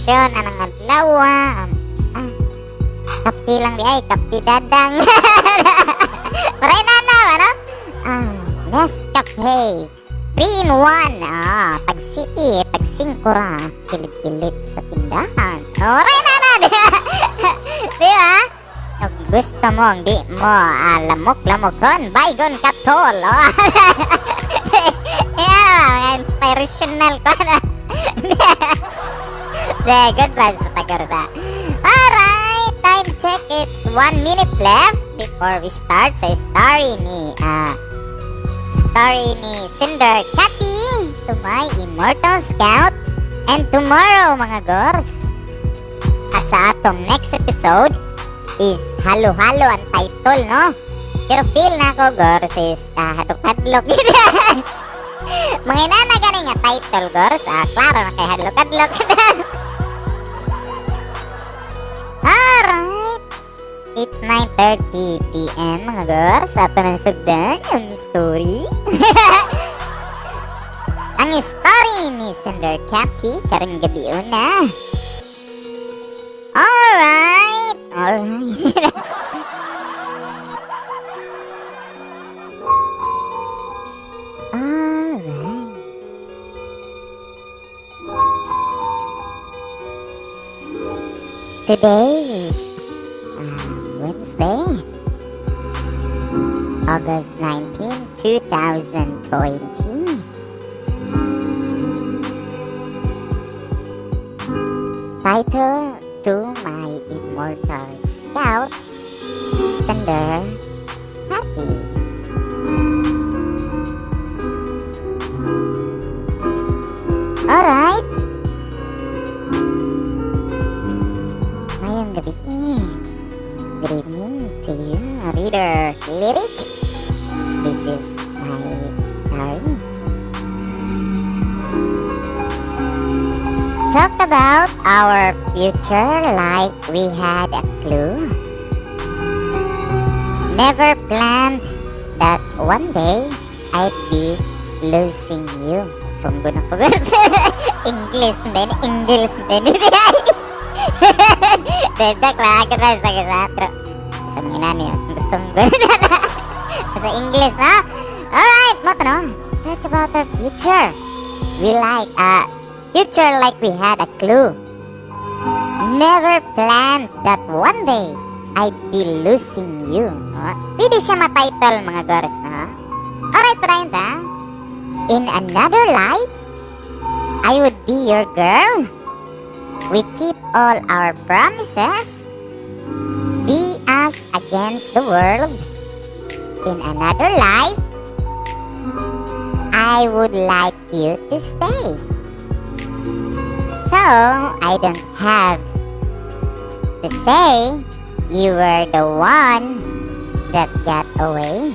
Inspirasyon anang adlaw. Kapi lang di ay, kapi dadang. Maray na na, ano? Nescafe. 3 in 1. Tag city, tag 5 ra. Kilit-kilit sa tindahan. Oray na na. Di ba? Kung gusto mo, hindi mo lamok-lamokon, baygon katol. Oh. Yeah, mga inspirational ko na. Yeah, good vibes na tagarsa. Alright, time check. It's 1 minute left before we start sa story ni Cinder Cathy to my Immortal Scout. And tomorrow, mga gors, sa atong next episode is halo-halo ang title, no? Pero feel na ako, gors, is hadlok-hadlok. Mga inana gani nga title, gors, klaro na kay hadlok-hadlok. Alright. It's 9:30 p.m., mga gors. Ato nang sugdan ang story. Ang story ni Cinder Cathy karong gabi una. Alright. Alright. Alright. Today is Wednesday, August 19, 2020. Title: To My Immortal Scout, Cinder Cathy. Alright. Mayong gabi. Good evening to you, reader Lyric. This is my story. Talk about our future like we had a clue. Never planned that one day I'd be losing you. Sunggo na ko. English man, English man. Joke lang, ako sa pero sa mga inani, sunggo sa English na. Alright, mo no? Talk about our future. We like future like we had a clue. Never planned that one day I'd be losing you. Oh, pwede siya ma-title, mga gors, no? Alright, padayon ta. In another life, I would be your girl. We keep all our promises. Be us against the world. In another life, I would like you to stay. So, I don't have to say you were the one that got away.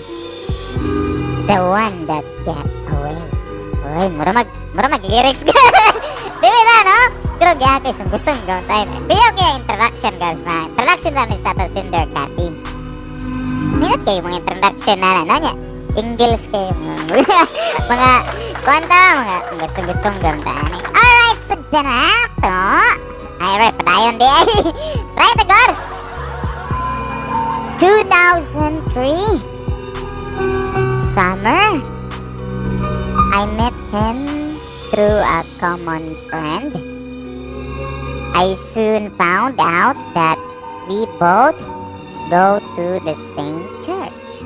The one that got away. Uy, mura mag lyrics. Di ba na, no? Pero gaya kay sunggo-sunggo tayo. Biyaw kaya introduction, guys, na. Introduction na ni sa ato Cinder Cathy. Minut kayo mga introduction na, ano niya? English kayo mga kwanta, mga sunggo-sunggo tayo. Alright, sugdan na to. Ay, right, padayon di ay. Right, the girls. 2003 summer, I met him through a common friend. I soon found out that we both go to the same church,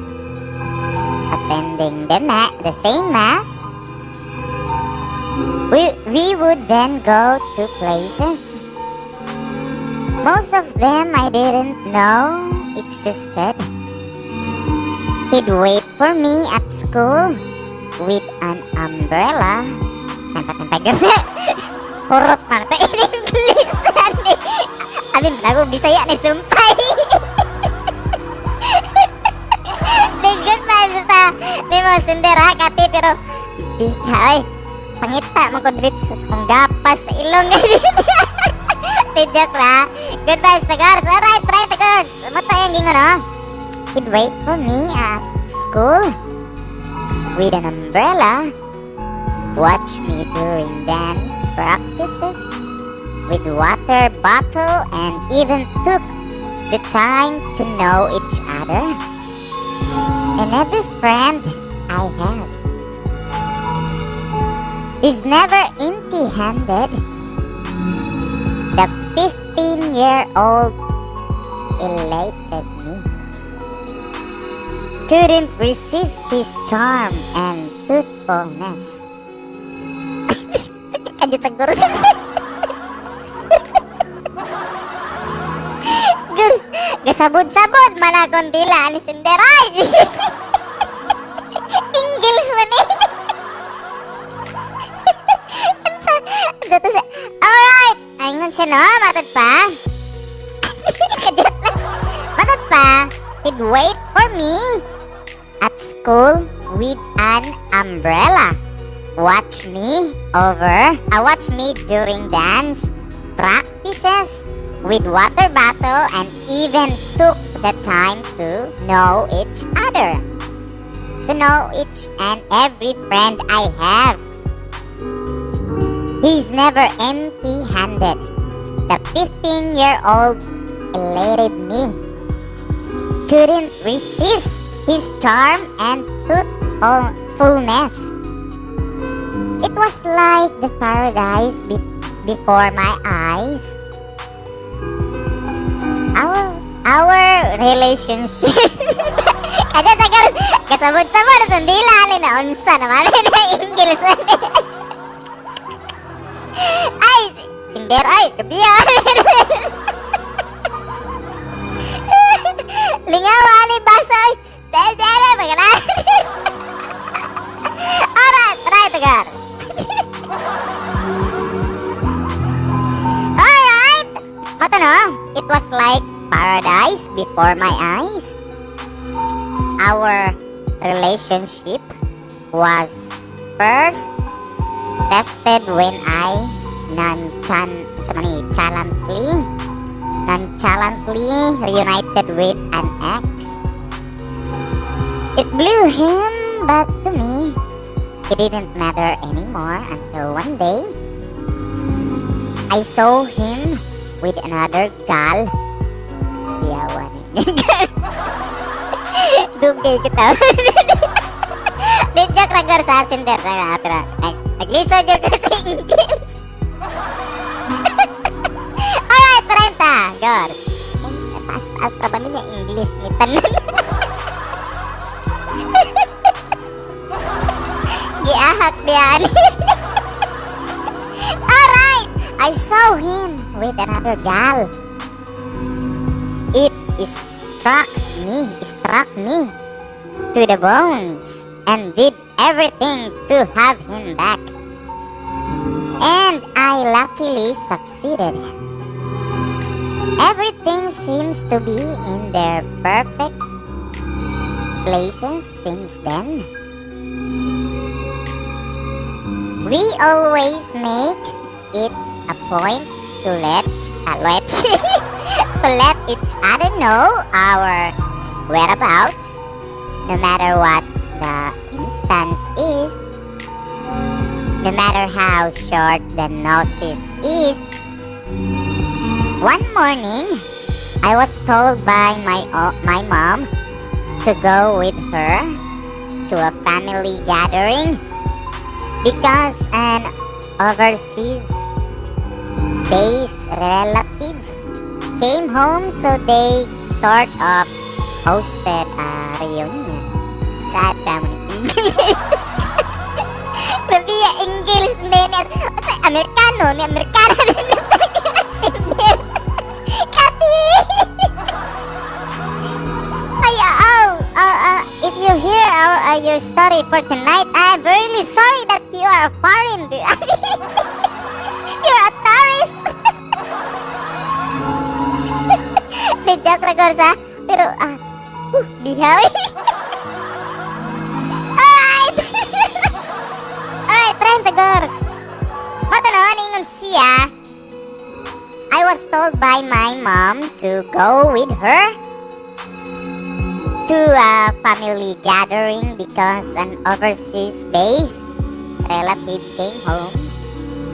attending the same mass. We would then go to places. Most of them I didn't know existed. He'd wait for me at school with an umbrella. Tampa-tampa kasi. Hurot man ito in English. Alin, lago Bisaya ni sumpay. Di good vibes ta. Di mo sender ha, Kati, pero di ka, ay. Pangita mo ko dito sa kong gapas sa ilong. Di joke la. Good vibes ta, girls. Alright, try the girls. Mata yung gingon, no? He'd wait for me at school with an umbrella, watch me during dance practices, with water bottle and even took the time to know each other. And every friend I have is never empty-handed. The 15-year-old elated me. Couldn't resist his charm and truthfulness. Kadiyot sa guro sa Gurs, gasabod-sabod man akong dila ni Sinderay. Ingles man eh. Unsa to siya? Alright, ayun siya no, matod pa. Kadiyot lang. Matod pa, he'd wait for me at school with an umbrella. Watch me during dance practices with water bottle and even took the time to know each other. To know each and every friend I have. He's never empty-handed. The 15-year-old elated me. Couldn't resist his charm and truthfulness. It was like the paradise before my eyes. Our relationship. Kada sa kasabot-sabot sa dila ni na unsa naman na English man ni. Ay, sinder ay, kabiya. Lingaw ani basa ay. Dahil dahil magana. Alright, try to girls. Alright. Mao no, it was like paradise before my eyes. Our relationship was first tested when I nonchalantly reunited with an ex. It blew him, but to me, it didn't matter anymore until one day I saw him with another gal. Yawa ni. Dugay kita. Di joke lang gor sa sinder. Naglisod jud ko sa English. Alright, 30. Gors. Taas-taas ra ba niya English ni tanan? Giahak diyan. Alright, I saw him with another gal. It struck me to the bones and did everything to have him back. And I luckily succeeded. Everything seems to be in their perfect places since then. We always make it a point to let each other know our whereabouts, no matter what the instance is, no matter how short the notice is. One morning, I was told by my mom to go with her to a family gathering because an overseas based relative came home, so they sort of hosted a reunion. Sa family English. Grabe English ni. Sa Amerikano ni Amerikano ni Sinder. Kati. Ay, oh, if you hear your story for tonight, I'm really sorry that you are a foreign. You're a tourist. Di joke ra ko sa, pero bihaw. Alright. Alright, 30 girls. Mao to no, ingon siya. I was told by my mom to go with her to a family gathering because an overseas based relative came home.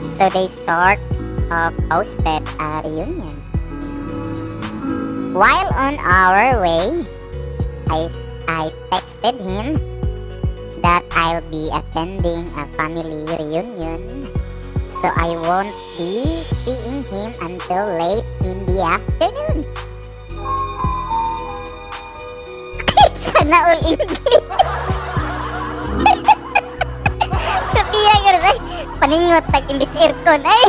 So they sort of hosted a reunion. While on our way, I texted him that I'll be attending a family reunion, so I won't be seeing him until late in the afternoon. Sana all English. Kapiya ka rin, ay. Paningot tag imbis aircon. Ay.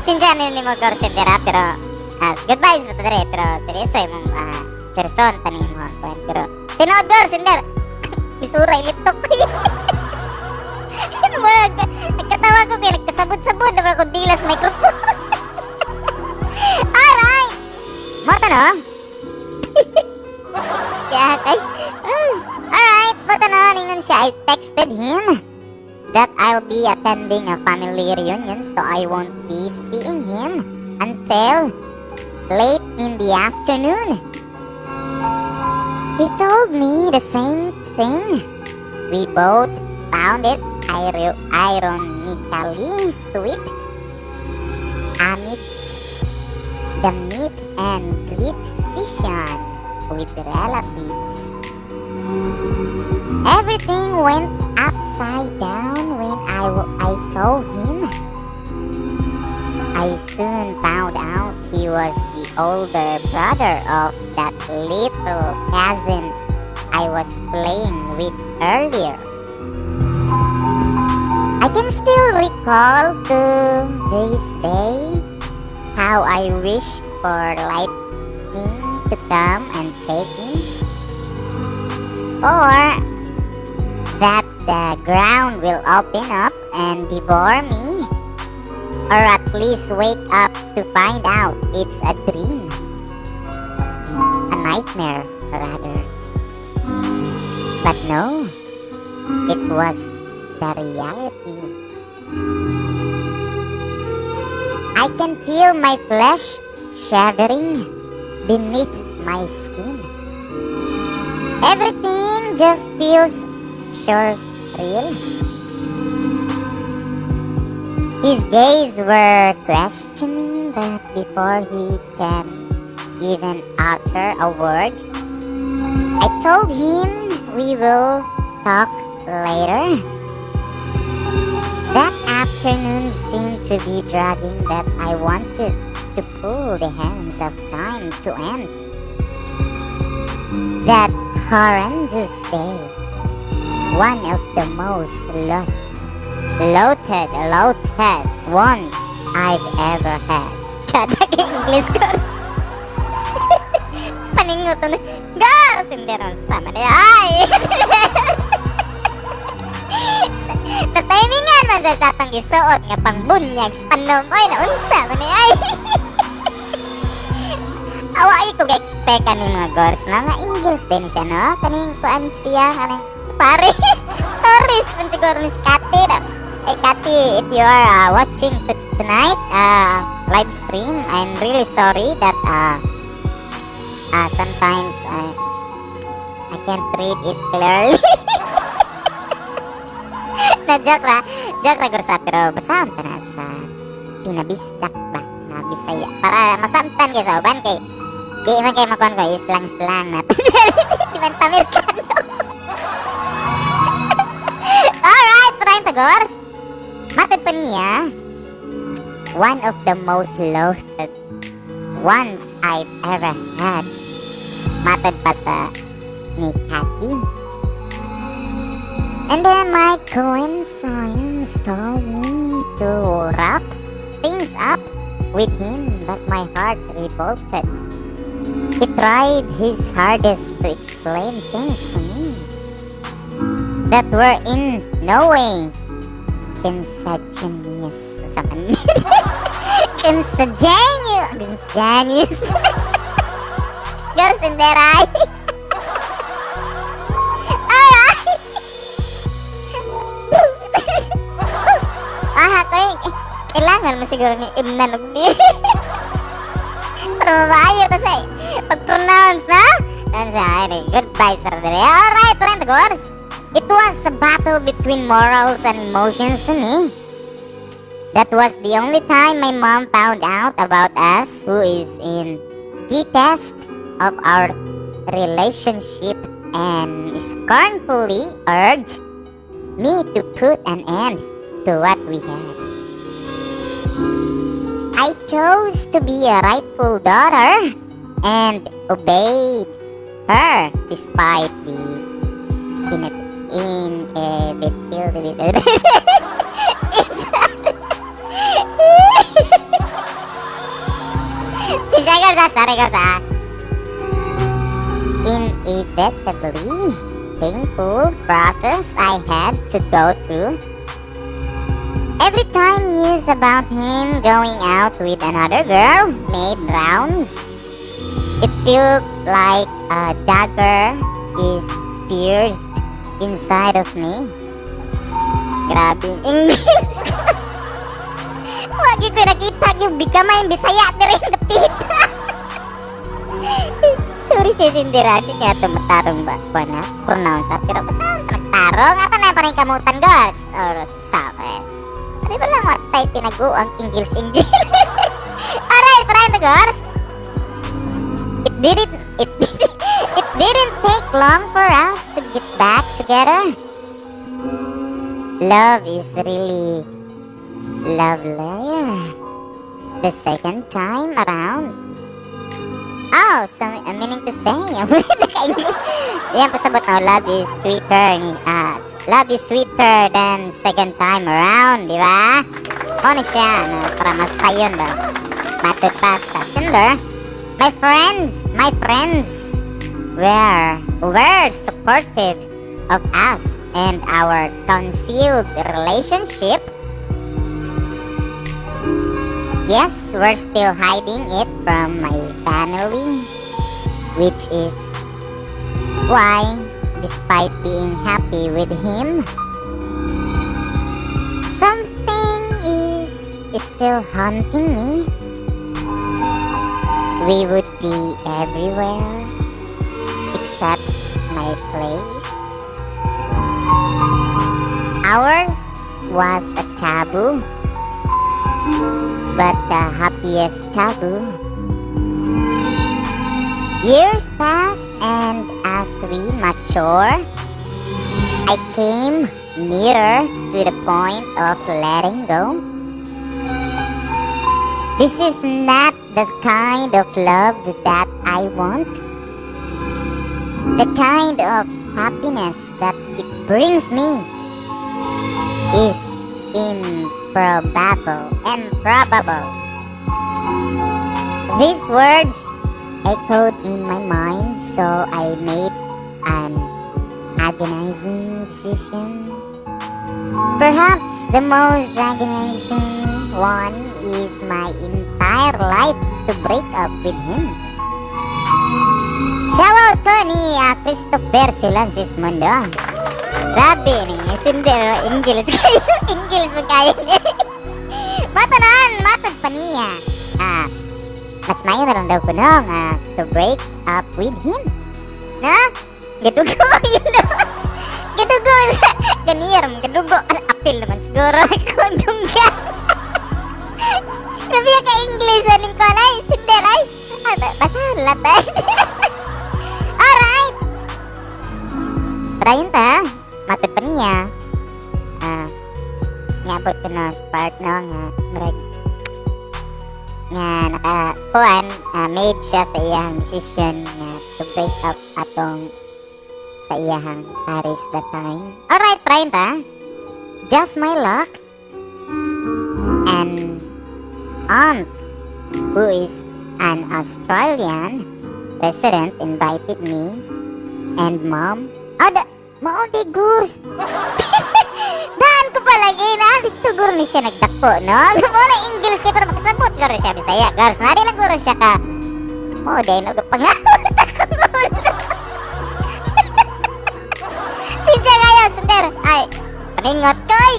Sinsya ni mo Gorsendera, pero good vibes na to dere, pero seryoso imong seryoson taning mo kuan, pero tinuod, Gorsender. Isura ilitok. Ano ba? Nagkatawa ko kay nagkasabot-sabot na ko dilas microphone. Alright. Mo to, no? Kaya kay. Alright, mo to, no, ningon siya, I texted him that I'll be attending a family reunion, so I won't be seeing him until late in the afternoon. He told me the same thing. We both found it ironically sweet amidst the meet and greet session with relatives. Everything went upside down when I saw him. I soon found out he was the older brother of that little cousin I was playing with earlier. I can still recall to this day how I wish for lightning to come and take me, or that the ground will open up and devour me, or at least wake up to find out it's a dream. A nightmare, rather. But no, it was the reality. I can feel my flesh shivering beneath my skin. Everything just feels surreal. His gaze were questioning, but before he can even utter a word, I told him we will talk later. That afternoon seemed to be dragging that I wanted to pull the hands of time to end that horrendous day. One of the most loathed ones I've ever had. Chadag English course. Paningot na. Gar! Sindero sama niya. Ay! Na-timingan man sa atong gisuot nga pangbunyag sa tanom. Ay, naunsa man niya. Ay! Awa ay ko ga-expect kaning mga gors, no? Nga English din siya, no? Kaning kuan siya, kaning pare. Tourist, man siguro ni si Kati, no? Eh, Kati, if you are watching tonight, live stream, I'm really sorry that sometimes I can't read it clearly. Na joke ra, joke ra gursa, pero basahon ta na sa pinabisdak ba na Bisaya para masamtan kay sa uban, kay di man kay makuan ko islang-slang na di man ta Amerikano. Alright, padayon ta, gors. Matod pa niya, one of the most loathed ones I've ever had. Matod pa sa ni Kathy. And then my coincidence told me to wrap things up with him, but my heart revolted. He tried his hardest to explain things to me that were in no way consanguineous. Sa man. Consanguineous. Consanguineous. Girls in their eye. Alright. Ah, ko kailangan mo siguro ni Imnan og di. Pero maayo ta sa pag-pronounce na. Ano sa ay, good vibes ra diri. Alright, friend course. It was a battle between morals and emotions to me. That was the only time my mom found out about us, who is in the test of our relationship and scornfully urged me to put an end to what we had. I chose to be a rightful daughter and obeyed her despite the inevitability. It's Sincere sa, sorry ko sa inevitably painful process I had to go through. Every time news about him going out with another girl made rounds, it felt like a dagger is pierced inside of me. Grabe yung English. Wagi ko nakita yung bigamay Bisaya diri dapit. Sorry kay Sindira, di kaya tumatarong ba ba na pronounce pero basta nagtarong ako na pa rin kamutan, girls or sabi. Ano ba lang what type tinago ang English English. Alright, try the girls. It didn't take long for us to get back together. Love is really lovelier the second time around. Oh, so I'm meaning to say, yan pasabot no, love is sweeter ni, love is sweeter than second time around, di ba? Mao ni siya, no, para mas sayon ba? Matod pa sa sender, my friends were supportive of us and our concealed relationship. Yes, we're still hiding it from my family, which is why, despite being happy with him, something is still haunting me. We would be everywhere except my place. Ours was a taboo, but the happiest taboo. Years pass, and as we mature, I came nearer to the point of letting go. This is not the kind of love that I want. The kind of happiness that it brings me is improbable. Improbable. These words echoed in my mind, so I made an agonizing decision. Perhaps the most agonizing one is my entire life, to break up with him. Shout out ko ni Christopher Silansis Mundo. Grabe ni, sindi, Ingles kayo, Ingles man kayo ni. Matanan, matod pa niya. Mas mayo na lang daw kuno nga to break up with him. Na? Gadugo yun. Gadugo. Ganir, gadugo. Apil naman siguro. Kung dunggan. Grabe ka English aning ko ay sinder ay. Basta latay. Alright. Padayon ta. Matod pa niya. Niabot ko no sa part no nga murag nga naka kuan made siya sa iyang decision nga to break up atong sa iyang Paris that time. Alright, padayon ta. Just my luck. An aunt who is an Australian resident invited me and mom. Oh, da, mao di gus. Daan ko palagi na dito guro ni siya nagdako, no? Mo na English kay para makasabot guro siya Bisaya. Gars, na di lang guro siya ka. Mo dai no pangawat ako. Sinsya kayo, sender. Ay, paningot ko. Ay,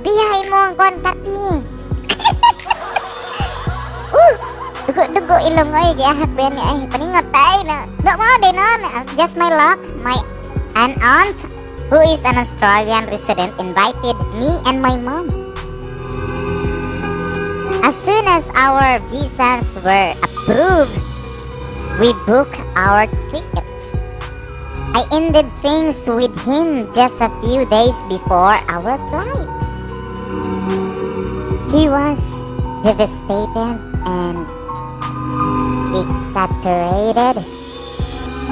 biyahe mo ang kuan kati. Dugo-dugo ilong oy, giahak ba ni ay paningot ay na. Do mo din no, just my luck, my an aunt who is an Australian resident invited me and my mom. As soon as our visas were approved, we booked our tickets. I ended things with him just a few days before our flight. He was devastated and exasperated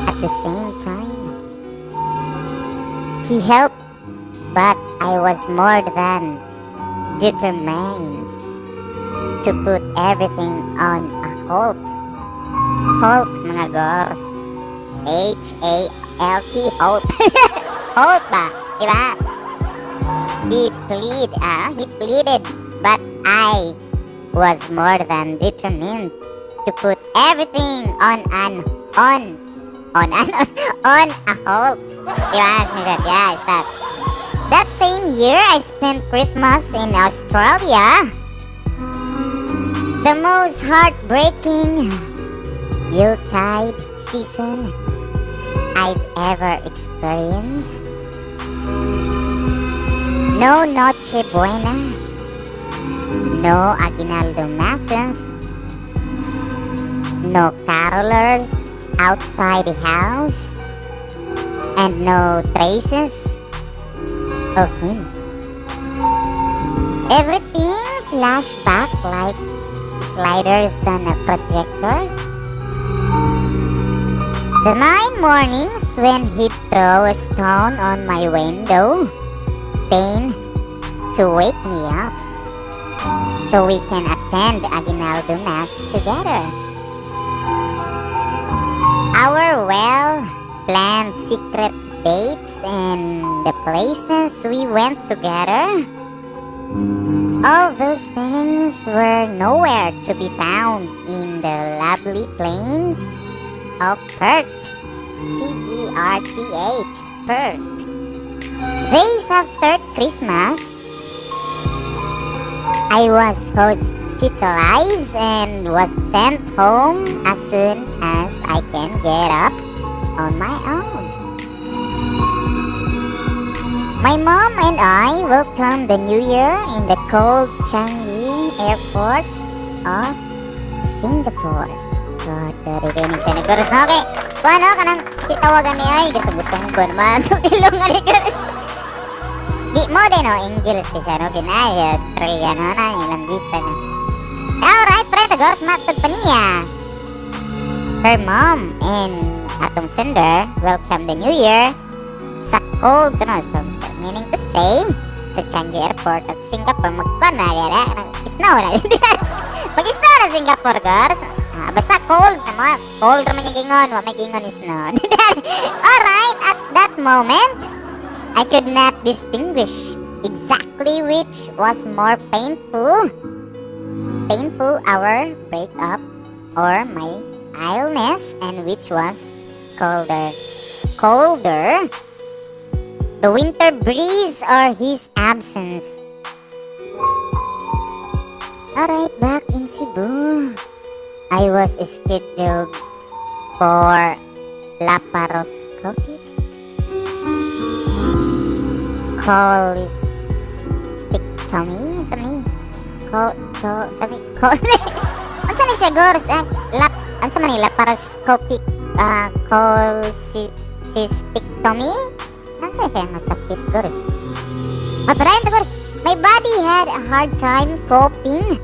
at the same time. He helped, but I was more than determined to put everything on a halt. Halt, mga gors. Halt, halt. Halt ba? Diba? He pleaded, but I was more than determined to put everything on a halt. Diba? Yeah, stop. That same year, I spent Christmas in Australia. The most heartbreaking Yuletide season I've ever experienced. No Noche Buena, no Aguinaldo masses, no carolers outside the house, and no traces of him. Everything flashed back like sliders on a projector. The nine mornings when he'd throw a stone on my window pane to wake me up so we can attend Aguinaldo Mass together. Our well planned secret dates and the places we went together. All those things were nowhere to be found in the lovely plains of Perth. Perth, Perth. Days after Christmas, I was hospitalized and was sent home as soon as I can get up on my own. My mom and I welcomed the new year in the cold Changi Airport of Singapore. God, dari din siya ni Gors. Okay. Kung ano, kanang si tawagan niya ay gasong-gusong ko naman. Ilong nga ni Gors. Di mo din, no? English siya, no? Kinay, Australia, no? Na, ilang visa na. Alright, pre, Gors, matag pa niya. Her mom and atong sender welcome the new year sa cold, no? So, meaning to say, sa Changi Airport at Singapore, magkuan na, yara, snow na. Pag-snow na Singapore, Gors. Ah, basta cold na mo. Cold naman yung gingon, wa may gingon snow. Alright, at that moment, I could not distinguish exactly which was more painful. Painful, our breakup or my illness, and which was colder. Colder, the winter breeze or his absence. Alright, back in Cebu, I was scheduled for laparoscopic cholecystectomy. Sabi ni? Ko, cho, sabi, ko, unsa ni siya, Gors? Ah, lap, unsa man ni laparoscopic cholecystectomy? Unsa siya nga sakit, Gors? Maparayan to, Gors. My body had a hard time coping.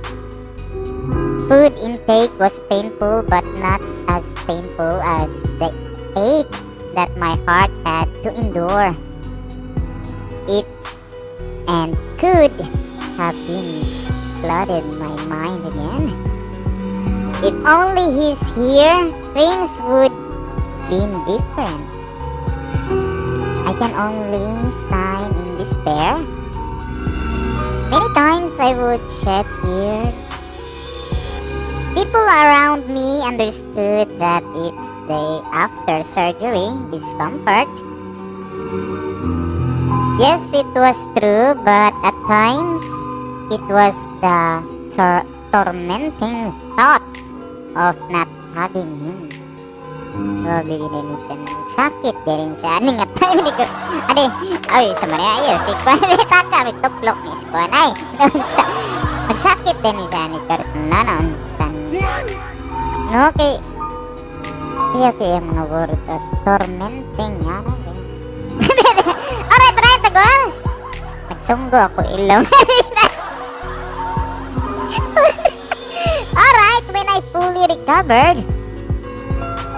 Food intake was painful but not as painful as the ache that my heart had to endure. It and could have been flooded my mind again. If only he's here, things would been different. I can only sigh in despair. Many times I would shed tears. People around me understood that it's the after surgery discomfort. Yes, it was true, but at times it was the tormenting thought of not having him. Grabe gid ni siya. Sakit din siya. Ani nga time ni Gus. Ade, ay sa Maria ayo si Kuan taka may tuplok ni si Kuan ay. Sa. Nagsakit din ni siya ni Kars na naunsan. No, kay piyo kay ang mga words at tormenting nga na. Alright, right, girls. Nagsunggo ako ilong. Alright, when I fully recovered,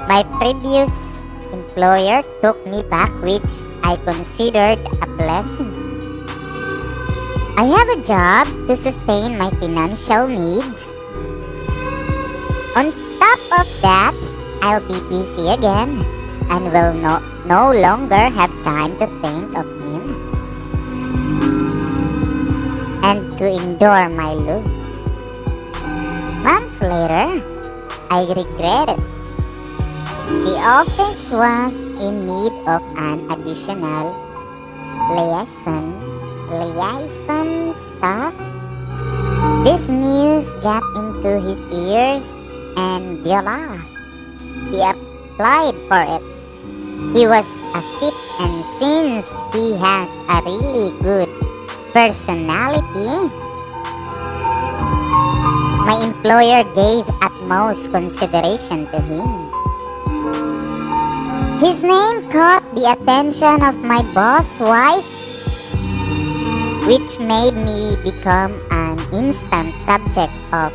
my previous employer took me back, which I considered a blessing. I have a job to sustain my financial needs. On top of that, I'll be busy again and will no longer have time to think of him and to endure my loss. Months later, I regret it. The office was in need of an additional liaison staff. This news got into his ears and voila, he applied for it. He was a fit, and since he has a really good personality, my employer gave utmost consideration to him. His name caught the attention of my boss' wife, which made me become an instant subject of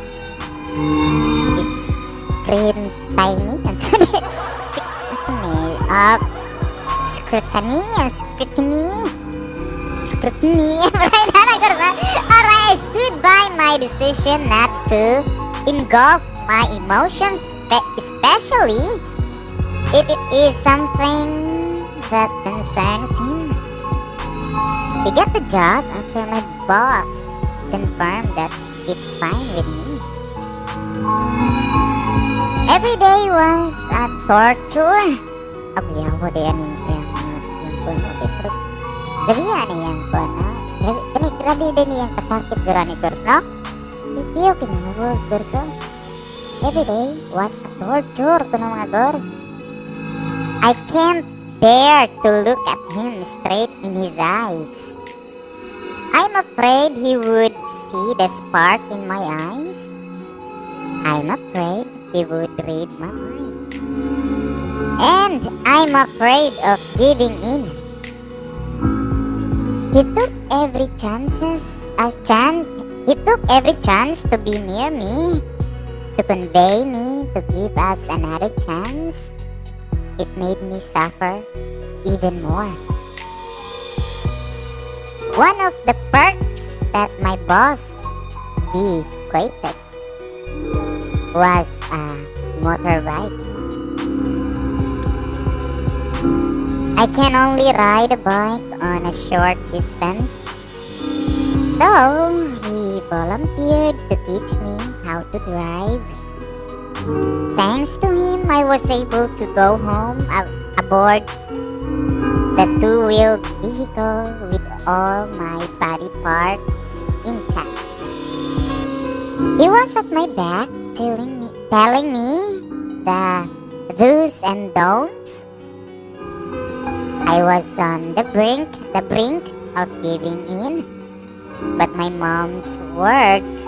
scrutiny. Scrutiny, scrutiny, scrutiny. Alright, I stood by my decision not to engulf my emotions, especially if it is something that concerns him. He got the job after my boss confirmed that it's fine with me. Every day was a torture. Ako yawa di yan yung yung kuno. Okay, pero grabe yan yung kuno. Grabe, kani, grabe din yung kasakit gura ni Kurs, no? Piyo kini mga word, Kurs, oh. Every day was a torture kuno, mga girls. I can't bear to look at him straight in his eyes. I'm afraid he would see the spark in my eyes. I'm afraid he would read my mind. And I'm afraid of giving in. He took every chance to be near me, to convey me, to give us another chance. It made me suffer even more. One of the perks that my boss bequeathed was a motorbike. I can only ride a bike on a short distance. So he volunteered to teach me how to drive. Thanks to him, I was able to go home aboard the two-wheeled vehicle with all my body parts intact. He was at my back telling me the do's and don'ts. I was on the brink of giving in, but my mom's words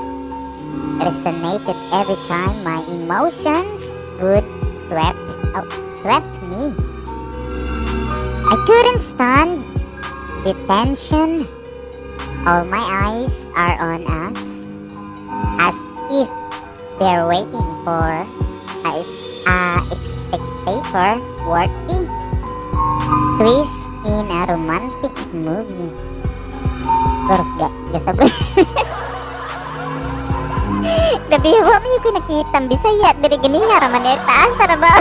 resonated every time my emotions would swept me. I couldn't stand the tension. All my eyes are on us, as if they're waiting for a spectator worthy twist in a romantic movie. Course, ga, gasabot. Grabe, wa man ko nakita ang Bisaya diri ganiha ra man eh, taas ra ba?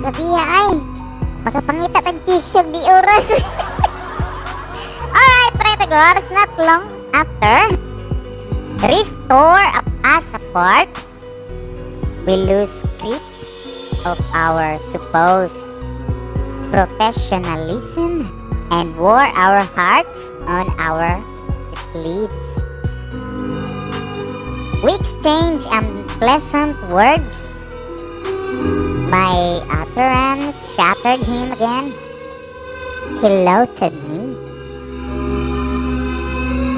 Grabe ay. Makapangita tag tissue di oras. Alright, pre, girls, not long after, grief tore us apart. We lose grip of our supposed professionalism and wore our hearts on our sleeves. We exchanged unpleasant words. My utterance shattered him again. He loathed me.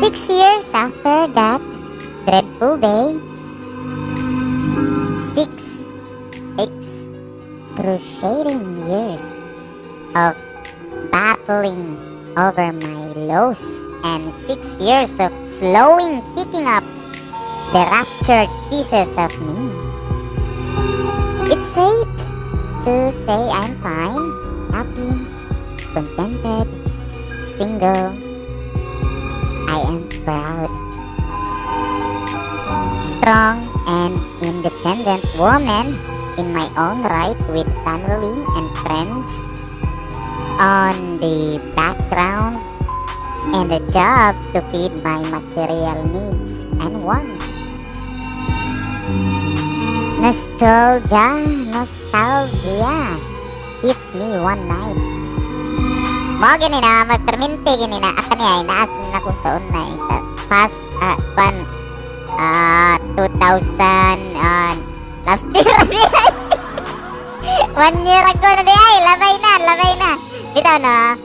6 years after that dreadful day, 6 excruciating years of battling over my loss and 6 years of slowing picking up the ruptured pieces of me. It's safe to say I'm fine, happy, contented, single. I am proud. Strong and independent woman in my own right with family and friends on the background and a job to feed my material needs and wants. Nostalgia, nostalgia hits me one night. Mao gani na, magperminti gani na, akan niya, inaas na kung sa una, eh. Past, kwan, 2000, last year, one year ago na di ay, labay na, labay na. Bitaw na,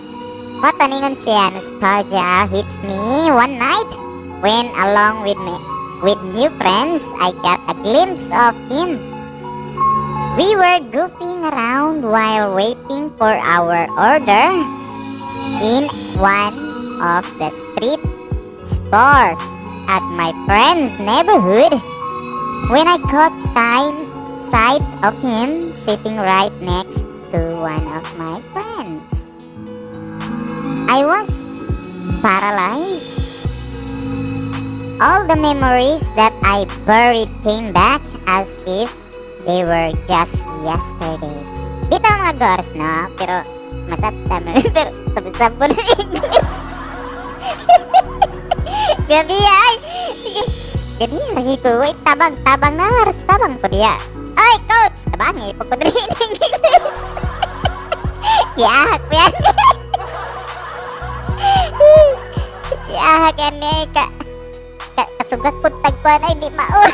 mao to ningon siya, nostalgia hits me one night when along with me, with new friends, I got a glimpse of him. We were goofing around while waiting for our order in one of the street stores at my friend's neighborhood when I caught sight of him sitting right next to one of my friends. I was paralyzed. All the memories that I buried came back as if they were just yesterday. Bitaw mga gors, no? Pero masabta man. Pero sabon-sabon ng English. Gabi ay. Sige. Gani lagi ko. Wait, tabang, tabang na. Harus tabang ko diya. Ay, coach! Tabangi po ko diri in English. Giahak ko yan. Giahak yan eh. Kasugat po tagkuan ay di mao.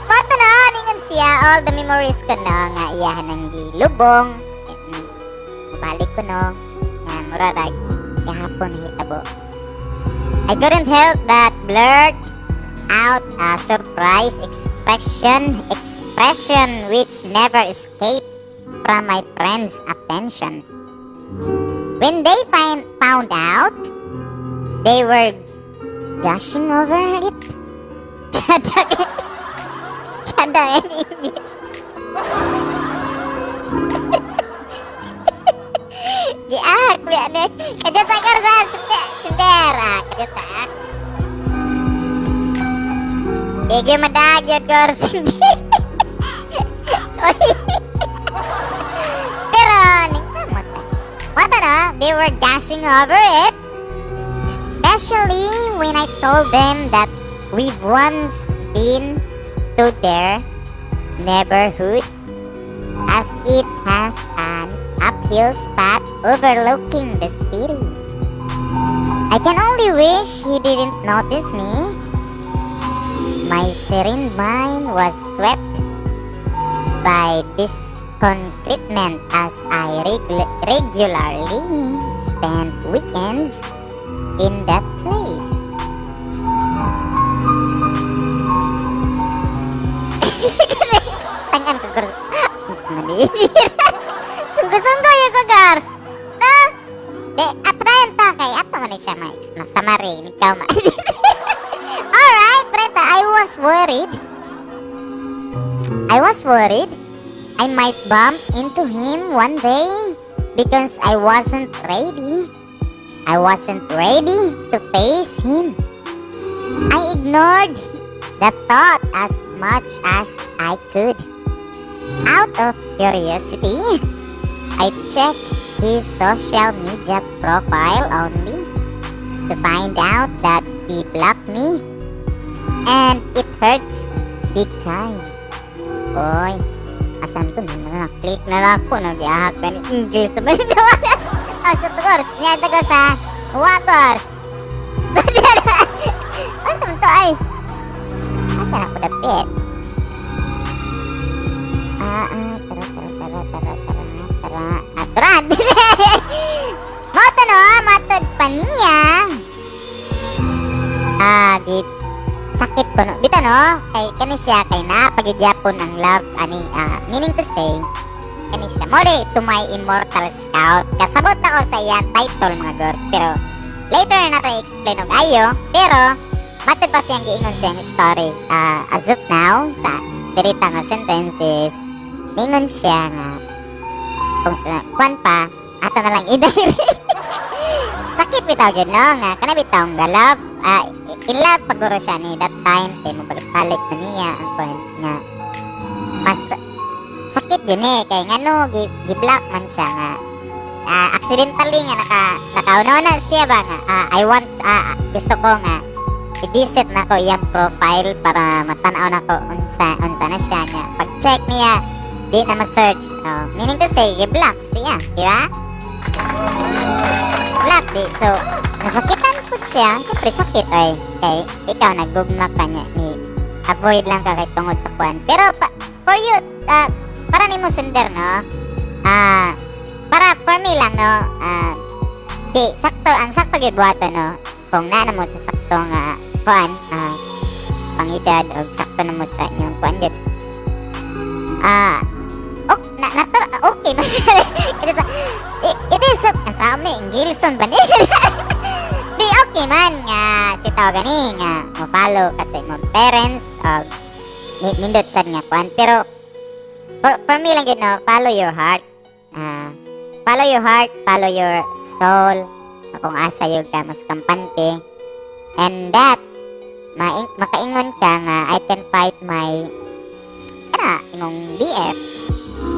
Mao to na, ningon siya, all the memories ko no, nga iyahan ng gilubong. Balik ko no, nga mura rag, gahapon hitabo. I couldn't help but blurt out a surprise expression which never escaped from my friends' attention. When they found out, they were gushing over it. Chadang, chadang in English. Giahak, biya ni. Kadiyot sa karsa, sender. Ah, kadiyot sa. Di gyud madagyod, Gors. Oy. Pero, ning kamot ta. What na, they were gushing over it. Especially when I told them that we've once been to their neighborhood as it has an uphill spot overlooking the city. I can only wish he didn't notice me. My serene mind was swept by discontentment as I regularly spent weekends in that place. Tangan ko, Gors. Mas mali. Sunggo-sunggo yung ko, Gors. No? De, atrayan ta kay ato man ni siya masamari. Ikaw ma. Alright, Brenda, I was worried. I was worried I might bump into him one day because I wasn't ready. I wasn't ready to face him. I ignored the thought as much as I could. Out of curiosity, I checked his social media profile only to find out that he blocked me and it hurts big time. Oy, asan to? Na click na lang ako. Nag-iahak ka ni English sa mga. Ah, sa to, Gors. Niya ito sa Wa, Gors. Asa man to ay? Asa na ako dapit? Ah, tara, tara, tara, tara, tara, tara. Ah, tara. Mao to no, matod pa niya. Sakto, no? Kay kani siya, kay naa pa gyapon ang love ani, meaning to say kani siya mo "To My Immortal Scout." Kasabot ako sa iyang title, mga girls, pero later na nato i-explain og ayo. Pero matod pa siyang giingon siyang story, as of now, sa dirita nga sentences, ningon siya nga kung sa kwan pa ato na lang i-direct. Sakit bitaw gyud, no, nga kana bitaw nga love, in love paguro siya ni that time kay mo balik na niya ang kwan nga mas sakit yun eh, kay ngano gi-block man siya nga accidentally nga nakauna na siya ba nga I want, gusto ko nga i-visit na ko iyang profile para matanaw na ko unsa unsa na siya niya. Pag check niya, di na ma-search. Oh, meaning to say, gi-block siya, di ba? Block di. So nasakitan po siya. Syempre sakit ay kay ikaw naggugma ka niya ni avoid lang ka kay tungod sa kwan. Pero for you, para nimo, sender, no, para for me lang, no, di sakto, ang sakto gyud buhaton, no, kung naa na mo sa sakto nga kuan, pangedad og sakto na mo sa inyong kuan gyud, ok na natur okay man. It is ang sa amin Gilson ba ni di okay man nga si tawag gani nga mo follow ka sa imong parents og nindot sad nga kuan. Pero for me lang gyud, no, follow your heart. Follow your heart, follow your soul kung asa yun ka mas kampante and that makaingon ka nga I can fight my kana imong BF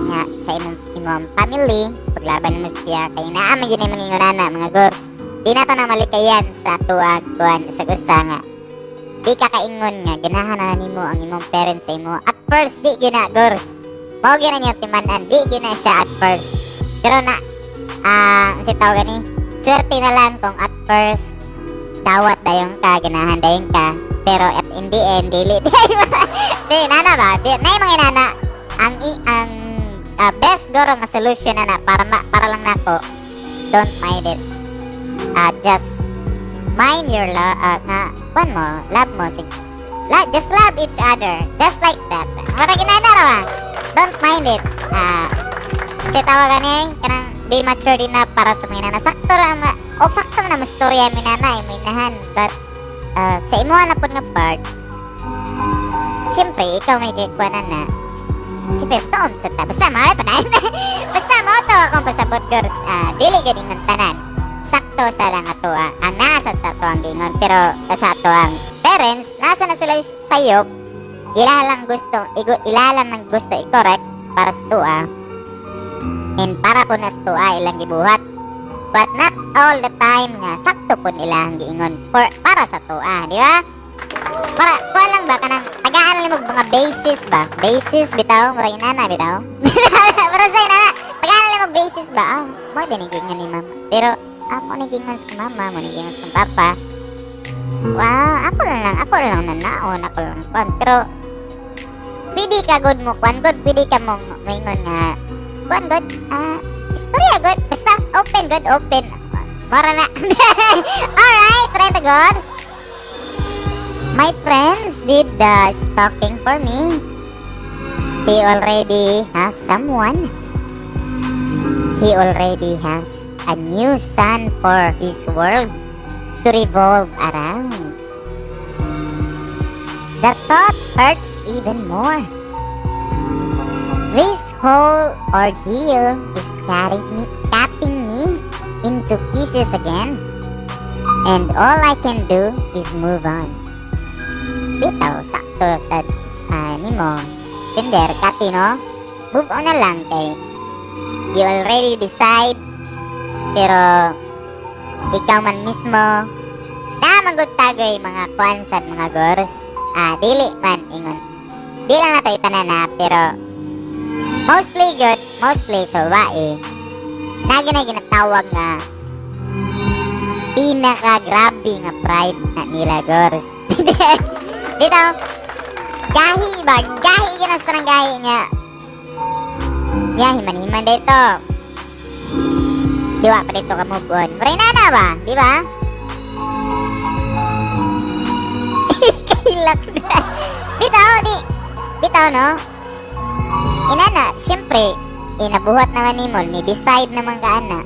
nga sa imong family. Paglaban mo siya kay naa man gyud mangingon ana, mga girls, di na ta na malikayan sa tuag kuan sa usa nga di ka kaingon nga ganahan na nimo ang imong parents sa imo at first. Di gyud na, girls. Mao gyud na niyo timan-an, di gyud na siya at first. Pero na si tawag gani, swerte na lang kung at first dawat dayon ka, ganahan dayon ka, pero at in the end dili di nana ba di na mga nana ang best guro nga solution na para lang nako, don't mind it. Just mind your love, nga kuan mo, love mo si just love each other, just like that. Mura ginana ra ba, don't mind it. Si tawag gani kanang be mature din na para sa mga nana. Sakto ra o sakto na mastorya mi nana mo inahan, but sa imuha na pud nga part, siyempre ikaw may kikuanan na siyempre tuom sa ta. Basta mao pa dahil basta mo to akong pasabot, girls. Dili gyud ingon tanan sakto sa lang ato, ang nasa ta to ang giingon, pero sa ato ang parents nasa na sila sayop, ila lang gusto igo, ila lang ang gusto i-correct para sa tuwa and para po na sa tuwa ilang gibuhat, but not all the time nga sakto po nila ang giingon para sa tuwa, di ba? Para kuha lang ba kanang tagaan lang mo mga basis ba, basis bitaw, murag inana bitaw, para sa inana tagaan lang mo basis ba. Mo din giingon ni mama, pero mo ni giingon sa mama, mo ni giingon sa papa. Wow, ako na lang nanaon, ako lang kuan. Pero pwede ka good mo kuan good, pwede ka mong moingon nga kuan good, istorya good, basta open good, open. Mora na. Alright, try the gods. My friends did the stalking for me. He already has someone. He already has a new sun for his world to revolve around. The thought hurts even more. This whole ordeal is cutting me into pieces again. And all I can do is move on. Bitaw, sakto sa nimo. Sender, kati, no? Move on na lang kay you already decide, pero ikaw man mismo na magud tagoy mga kuan sad, mga gors. Dili man ingon. Di lang nato itanan na, pero mostly good, mostly sa babae na gina ginatawag nga pinaka grabe nga pride na nila, gors. Dito gahi ba, gahi ginas ng gahi niya niya himan-himan dito, diwa pa dito ka move on. Maray na ba, di ba? Kailak na. Di, bitaw, no? Inana, siyempre, inabuhat naman nimo, ni decide naman ka ana.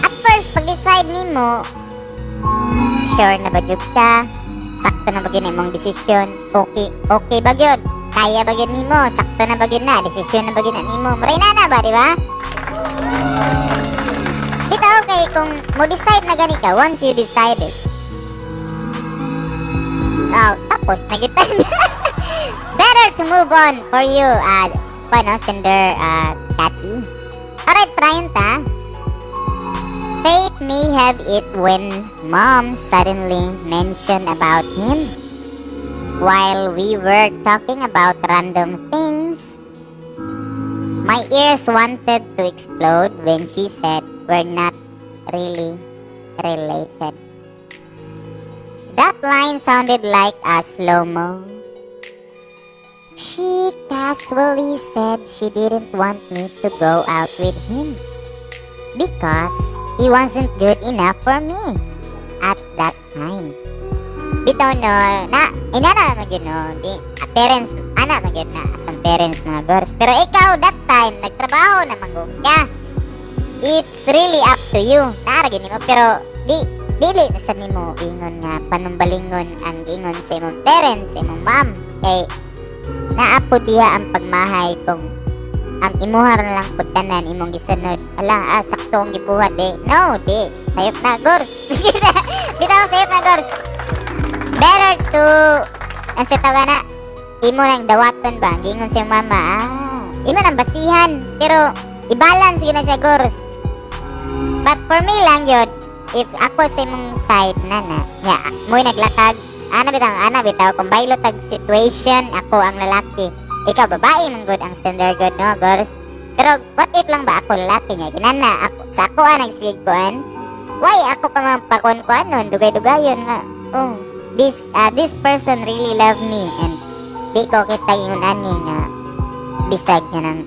At first, pag decide nimo, sure na ba jud ka? Sakto na ba gyud imong desisyon? Okay ba gyud? Kaya ba gyud nimo? Sakto na ba gyud na? Desisyon na ba gyud na nimo? Maray na ba, di ba? Bitaw kay kung mo decide na gani ka, once you decided, oh, tapos na kita. Better to move on for you, ano, sender, Cathy. Alright, Brian ta. Fate may have it when Mom suddenly mentioned about him. While we were talking about random things, my ears wanted to explode when she said we're not really related. That line sounded like a slow-mo. She casually said she didn't want me to go out with him because he wasn't good enough for me at that time. Bitaw no, na, inana man gyud no, di, parents, ana man gyud na, atong parents mga girls. Pero ikaw, that time, nagtrabaho na man gud ka. It's really up to you. Naa ra gyud nimo, pero di, dili na sa nimo ingon nga panumbalingon ang giingon sa imong parents, sa imong mom. Kay naa po diha ang pagmahay kung ang imuha ra lang pud tanan imong gisunod. Ala, sakto ang gibuhat di. No, di. Sayop na, gors. Bitaw, sayop na, gors. Better to, ang sa tawag na, imo nang dawaton ba, ang giingon sa imong mama, imo nang basihan, pero i-balance gyud na siya, gors. But for me lang yun, if ako sa imong side na na, nga, mo'y naglatag, ana bitaw, ana bitaw, kung baylo tag situation, ako ang lalaki. Ikaw, babae man gud ang sender good, no, girls? Pero what if lang ba ako lalaki niya? Ginana, ako, sa ako ah, nagsigig kuan. Why ako pa man pakuan-kuan nun, dugay-dugayon nga. Oh, this person really love me and di ko kita ingon ani nga bisag nga nang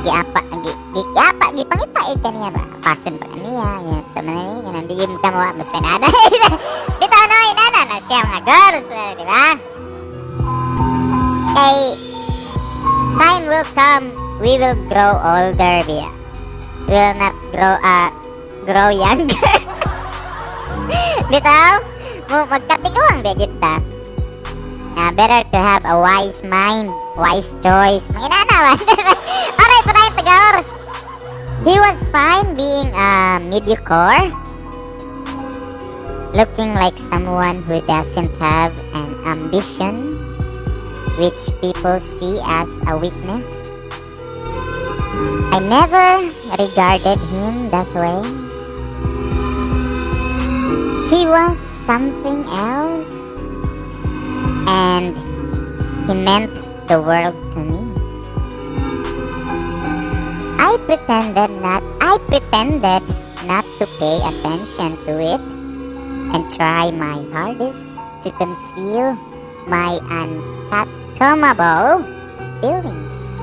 giapa gi gi giapa gipangita kaniya ba pasan pa kaniya yan sa mga ni nga nang di ka mo basta nana bitaw no, inana na siya mga girls, eh, di ba? Kay time will come, we will grow older biya, we will not grow younger. Bitaw mo magkatiguang ba kita na better to have a wise mind, wise choice. Mga inana ba? Alright, patayin tagaors. He was fine being a mediocre, looking like someone who doesn't have an ambition, which people see as a weakness. I never regarded him that way. He was something else, and he meant the world to me. I pretended not to pay attention to it and try my hardest to conceal my unfathomable feelings.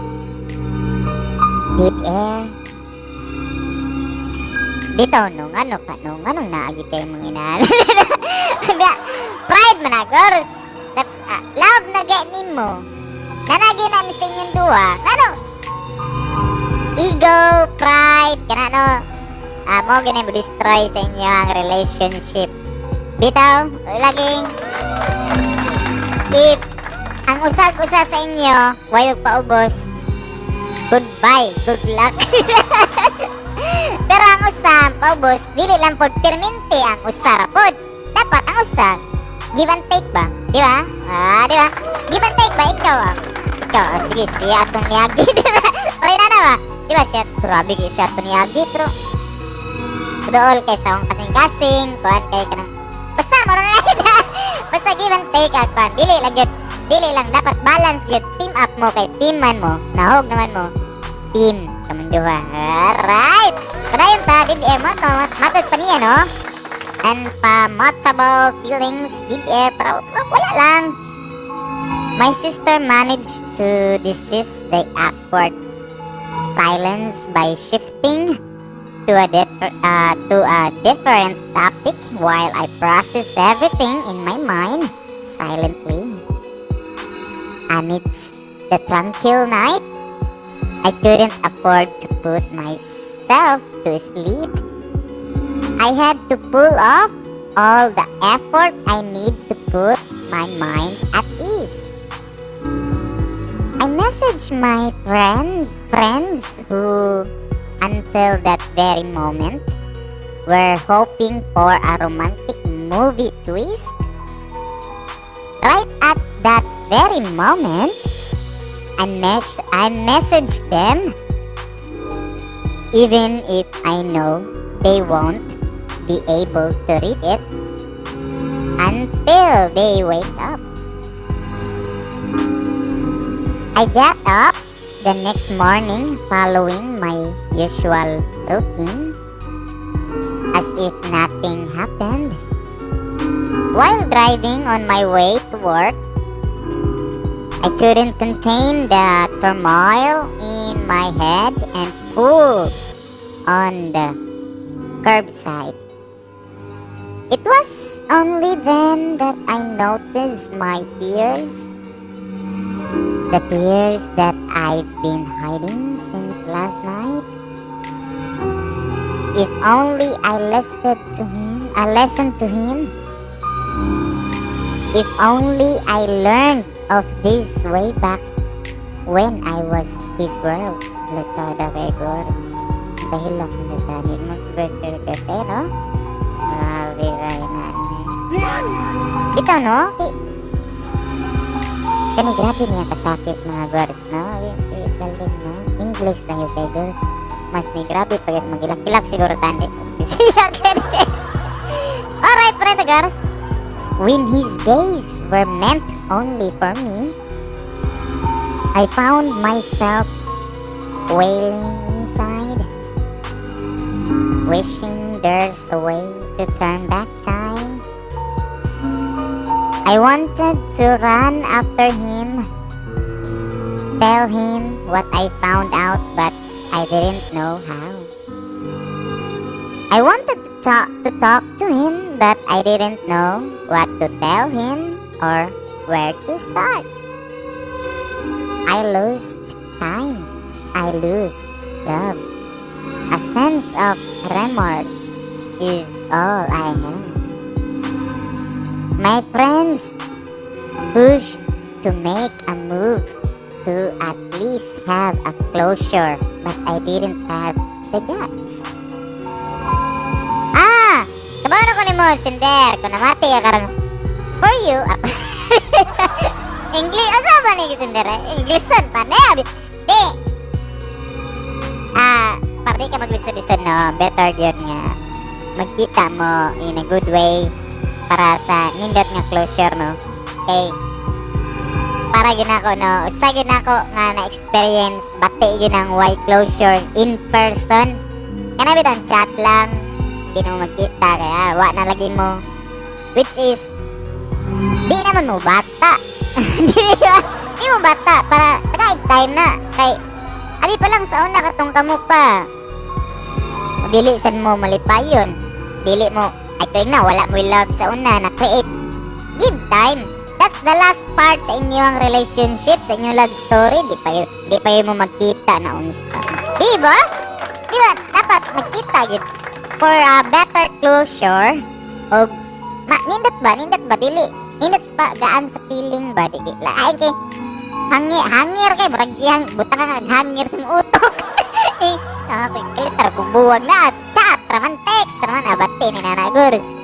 Dead air. Bitaw nung ano ka nung anong naagi kay mga inal. Pride man na, girls. That's love na get nimo. Nanagi na mi sa inyong duha. Ano? Ego, pride, kana no. Mo gani mo destroy sa inyo ang relationship. Bitaw, laging if ang usag-usa sa inyo way magpaubos, goodbye, good luck. Pero ang usa paubos, dili lang pod permente ang usa ra pod. Dapat ang usa give and take ba? Di ba? Ah, di ba? Give and take ba ikaw ah? Ikaw, ah, sige, siya atong niyagi, di ba? Okay na na ba? Di ba siya, grabe kay siya atong niyagi, pero dool kay sa akong kasing-kasing, kuan kay kanang basta maro na basta give and take at kuan dili lang gyud, dili lang dapat balance gyud, team up mo kay team man mo, nahog naman mo, team kamong duha. Alright, padayon ta. Dead air mo to, matod pa niya no, unfathomable feelings. Dead air pero wala lang. My sister managed to desist the awkward silence by shifting to a different topic while I process everything in my mind silently. Amidst the tranquil night, I couldn't afford to put myself to sleep. I had to pull off all the effort I need to put my mind at ease. I messaged my friends who, until that very moment, were hoping for a romantic movie twist. Right at that very moment, I messaged them, even if I know they won't be able to read it until they wake up. I got up the next morning following my usual routine as if nothing happened. While driving on my way to work, I couldn't contain the turmoil in my head and pulled on the curbside. It was only then that I noticed my tears. The tears that I've been hiding since last night. If only I listened to him, I listened to him. If only I learned of this way back when I was his world. Lechada kay Gors. Dahil lang sa tani mo. Pero, grabe kay nani. Ito, no? Kani grabe niya kasakit, mga girls, no? Galing, no? English na yun kay girls. Mas ni grabe pag magilak-ilak siguro tani. Bisaya kani. Alright, pre, girls. When his gaze were meant only for me, I found myself wailing inside, wishing there's a way to turn back time. I wanted to run after him, tell him what I found out, but I didn't know how. I wanted to talk to him, but I didn't know what to tell him or where to start. I lost time. I lost love. A sense of remorse is all I have. My friends pushed to make a move to at least have a closure, but I didn't have the guts. Ah! Kabaw na ko nimo, Sender. Kung namati ka karon. For you, ah, English, asa ba ni Sender? Englishan pa na. Di. Ah, para di ka maglisod-lisod, no, better yun nga magkita mo in a good way para sa nindot nga closure, no? Kay para gyud nako, no, usa gyud nako nga na experience, bati gyud ang way closure in person. Kana bitang chat lang, di na mo magkita kaya wa na lagi mo, which is di naman mo bata, di ba? Di mo bata para nakaig time na kay abi pa lang sa una katong kamo pa, dili sad mo malipayon, dili mo ay tuig na wala mo love sa una na create. Give time. That's the last part sa inyong relationship, sa inyong love story. Di pa yun mo magkita na unsa, di ba? Di ba dapat magkita gyud for a better closure og ma, nindot ba, nindot ba, dili nindot pa gaan sa feeling ba, di lain kay hangi hangir kay murag iyang butang ka nga hangir sa imong utok. Eh, ah, kay klitar kung buwag na chat raman, text raman, abati ni nana gurs.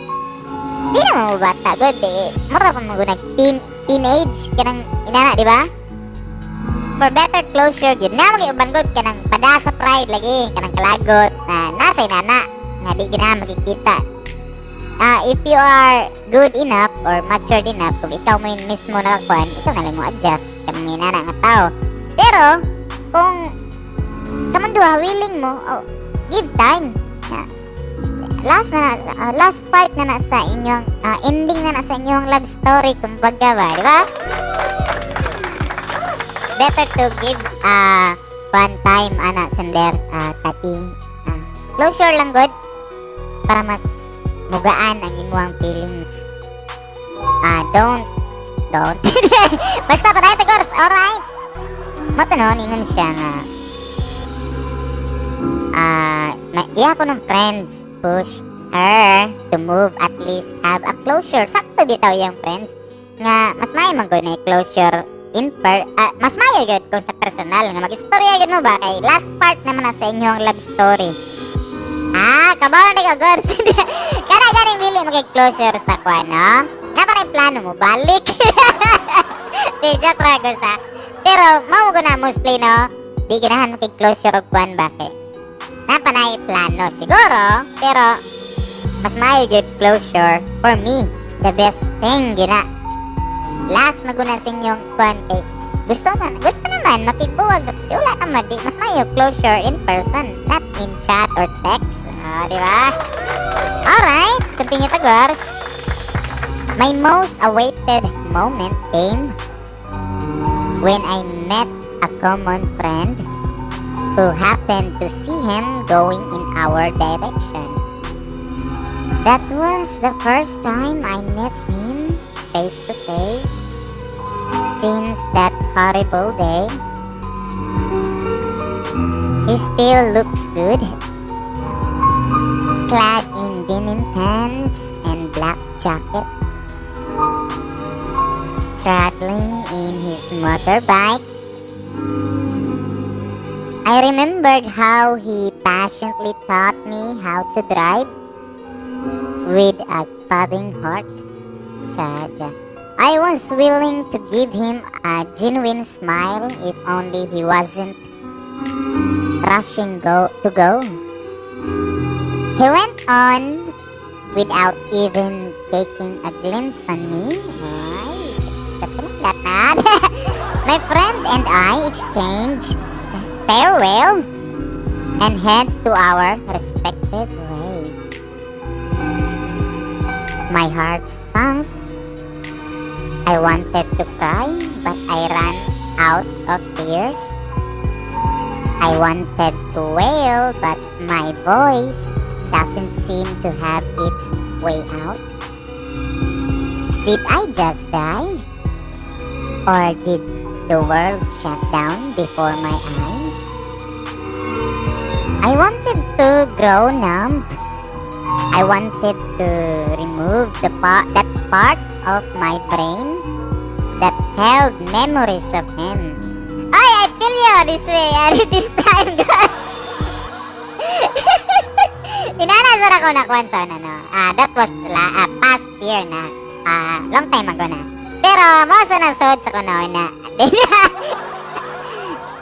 Di naman mo bata gud, di mura pa mo nag teenage kanang inana, di ba? For better closure gyud na mga uban gud kanang pada sa pride lagi kanang kalagot na nasa inana nga di gina makikita. Ah, if you are good enough or matured enough, kung ikaw mo yung mismo nakakuan, ikaw na lang mo adjust kanang inana nga tao. Pero kung kamang duha willing mo, oh, give time. Na, last na, last part na na sa inyong ending na na sa inyong love story kumbaga ba, di ba? Better to give one time ana, sender, tapi closure lang good para mas mugaan ang imuang feelings. Don't Don't. Basta padayon ta, girls. Alright. Mao to, no, ingon siya nga iya ko ng friends push her to move, at least have a closure. Sakto bitaw iyang friends nga mas maayo man gud na closure in per mas maayo gyud kung sa personal nga mag-istorya gyud mo ba, kay last part naman na sa inyong love story. Ah, kabaw na ka, girls. Kana ganing dili magig closure sa kwan, no? Naa pa plano mo balik. Di joke ra, girls, ha. Pero mao ko na mostly, no. Di ganahan makig closure og kwan ba kay naa pa na plano siguro, pero mas maayo gyud closure for me. The best thing gina. Last na guna sa inyong kwan kay gusto man, gusto naman makigbuwag, wala naman, di mas maayo closure in person, not in chat or text. Ah, di ba? Alright, continue ta, girls. My most awaited moment came when I met a common friend who happened to see him going in our direction. That was the first time I met him face to face since that horrible day. He still looks good, clad in denim pants and black jacket, straddling in his motorbike. I remembered how he passionately taught me how to drive with a thudding heart. Chaja. I was willing to give him a genuine smile if only he wasn't rushing go to go. He went on without even taking a glimpse on me. Ay, katindat na. My friend and I exchanged farewell and head to our respective ways. My heart sunk. I wanted to cry, but I ran out of tears. I wanted to wail, but my voice doesn't seem to have its way out. Did I just die? Or did the world shut down before my eyes? I wanted to grow numb. I wanted to remove the part that part of my brain that held memories of him. Ay, I feel you this way, this time, God. Inana sa ako na kwan sa ano. Ah, that was past year na. Ah, long time ago na. Pero mo sa nasod sa kuno na.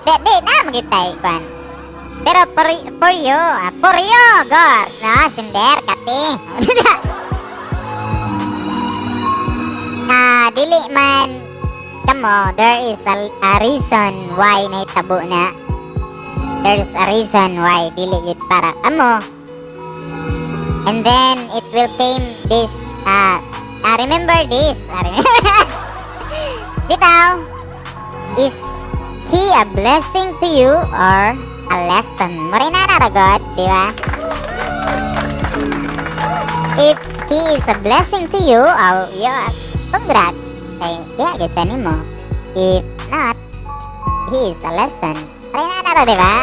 Di di na magitay kwan. Pero for you, girls, no, sender kati. Ah, dili man kamo, there is a reason why nahitabo na. There's a reason why dili yun para kamo. And then it will came this remember this. Remember. Bitaw, is he a blessing to you or a lesson? Mura na na God, di ba? If he is a blessing to you, oh, yeah, congrats. Kay, yeah, gud siya nimo. If not, he is a lesson. Mura na na, di ba?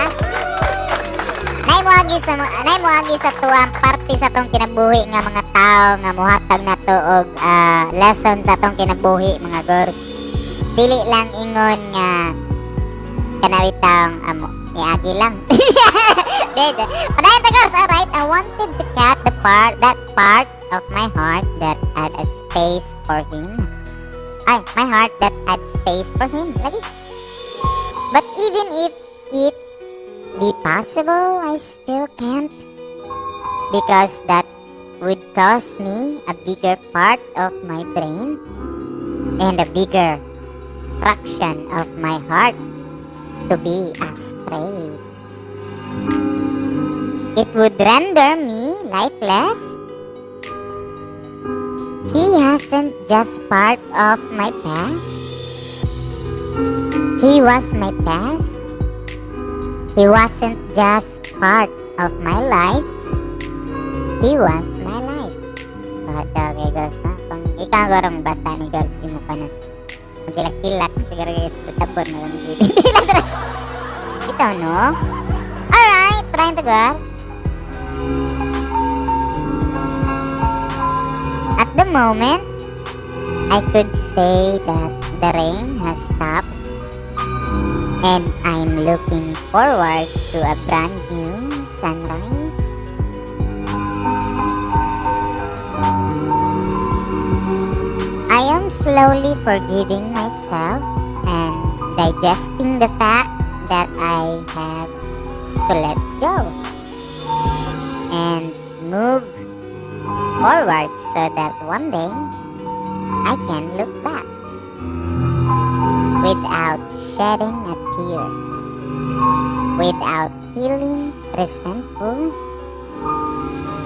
Nay moagi sa tuang parte sa tong kinabuhi nga mga tao nga muhatag nato og lesson sa tong kinabuhi, mga girls. Dili lang ingon nga kanawitang amo niagi lang. Dead. Padayon ta, girls. Alright, I wanted to cut the part that part of my heart that had a space for him. Ay, my heart that had space for him. Lagi. But even if it be possible, I still can't. Because that would cost me a bigger part of my brain and a bigger fraction of my heart to be astray. It would render me lifeless. He hasn't just part of my past. He was my past. He wasn't just part of my life. He was my life. Okay, girls, na. Kung ikaw gorong basa ni girls, di mo pa na. Magkilak-kilak. Siguro sabon na lang. Ito, no? Alright, trying to guys. At the moment, I could say that the rain has stopped and I'm looking forward to a brand new sunrise. I am slowly forgiving myself and digesting the fact that I have to let go and move forward so that one day I can look back without shedding a tear, without feeling resentful.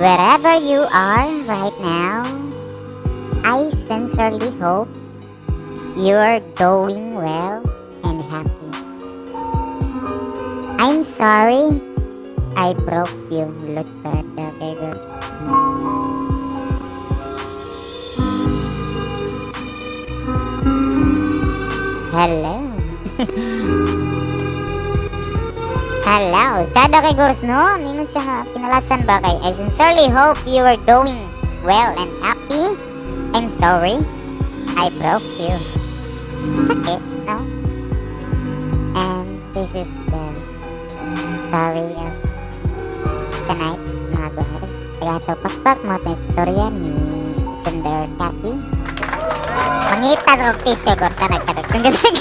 Wherever you are right now, I sincerely hope you're doing well and happy. I'm sorry I broke you. Lutsa. Okay, good. Hello. Hello. Tsada kay Gors, no? Nino siya nga pinalasan ba kay "I sincerely hope you are doing well and happy. I'm sorry I broke you." Sakit, no? And this is the story of tonight, mga guys. Kaya ito, pakpak mo ito istorya ni sender Cathy. Mangita sa og tissue, Gors, ha? Nagkadagtong kasag.